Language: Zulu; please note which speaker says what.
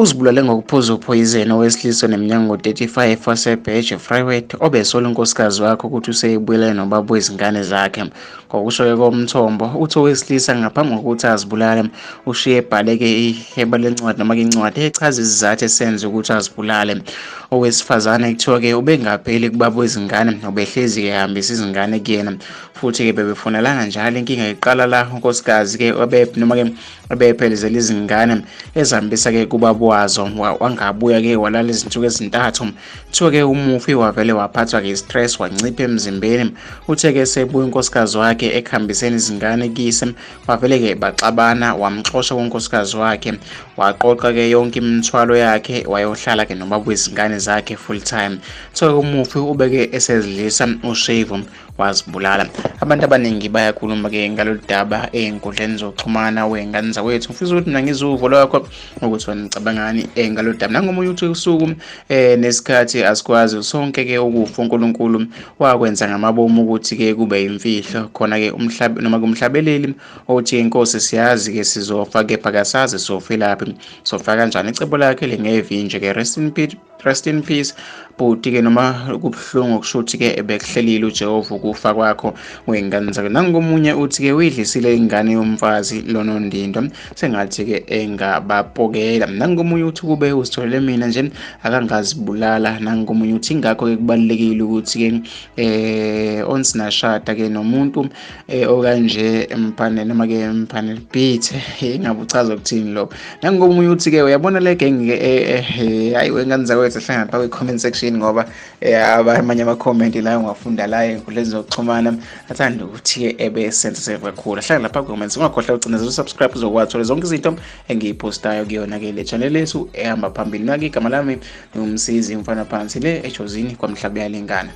Speaker 1: Uzibulale ngokuphuza uphoyizeni owesilisa oneminyaka engu-35 waseBhej Vryheid obesola unkosikazi wakhe ukuthi useyibuyelene nobaba wezingane zakhe. Ngokusho-ke komthombo, uthi owesilisa ngaphambi kokuthi azibulale ushiye ebhaleke iheba lencwadi noma-ke incwadi echaza isizathu esenza ukuthi azibulale. Owesifazane kuthiwa-ke ubengapheli kubaba wezingane, ubehlezi-ke ehambisa izingane kuyena futhi-ke bebefonelana njalo. Inkinga iqala la unkosikazi-ke noma-ke ebephelezela izingane ezihambisa-ke kubaba wazo, wangabuya-ke walala izinsuku ezintathu. Kuthiwa-ke umufi wavele waphathwa-ke i-stress, wancipha emzimbeni. Uthe-ke sebuya unkosikazi wakhe ekuhambiseni izingane kuyise, wavele-ke baxabana, wamxosha kunkosikazi wakhe, waqoqa-ke yonke imithwalo yakhe, wayohlala-ke nobaba wezingane zakhe full time. Kuthiwa-ke umufi ubeke esezidlisa ushevu wazibulala. Abantu abaningi bayakhuluma-ke ngalolu daba ey'nkundleni zokuxhumana wey'ngane zakwethu. Ngifisa ukuthi mina ngizwe uvo lwakho ukuthi wena ucabangani ngalolu daba. Nangomunye uthi usuku nesikhathi asikwazi sonke-ke ukufa, uNkulunkulu wakwenza ngamabomu ukuthi-ke kube imfihlo. Khona-ke umhlaba noma kumhlabeleli othi inkosi siyazi-ke sizofa, kepha kasazi sofelaphi, sofa kanjani. Icebo lakhe lingevinje-ke. Rest in peace, rest in peace bhuti-ke, noma kubuhlungu kusho ukuthi-ke ebekuhlelile uJehova ukufa kwakho wey'ngane zakhe. Nangomunye uthi-ke uyidlisile ingane yomfazi lonondindo, sengathi-ke engabapokela. Nangomunye uthi kube uzitholele mina nje akangazibulala. Nangomunye uthi ingakho-ke kubalulekile ukuthi-ke onsinashada-ke nomuntu okanje mphane noma-ke mphane beat ingabe uchaza ukuthini lokho. Nangomunye uthi-ke uyabona le genge-ke hayi wengane zakwethu, hlangana lapha kwi-comment section ngoba amanye ama-comment la ungafunda la ey'nkundleni zokuxhumana athanda ukuthi-ke ebe sensitive kakhulu. Hlala lapha kwi-comments, ungakhohlwa ucinezela u-subscribe uzokwazi uthola zonke izinto engiyiphostayo kuyona-ke le channel lethu ehamba phambili. Nake igama lami ngumsizi umfana phansi le ejozini kwamhlaba uyalingana.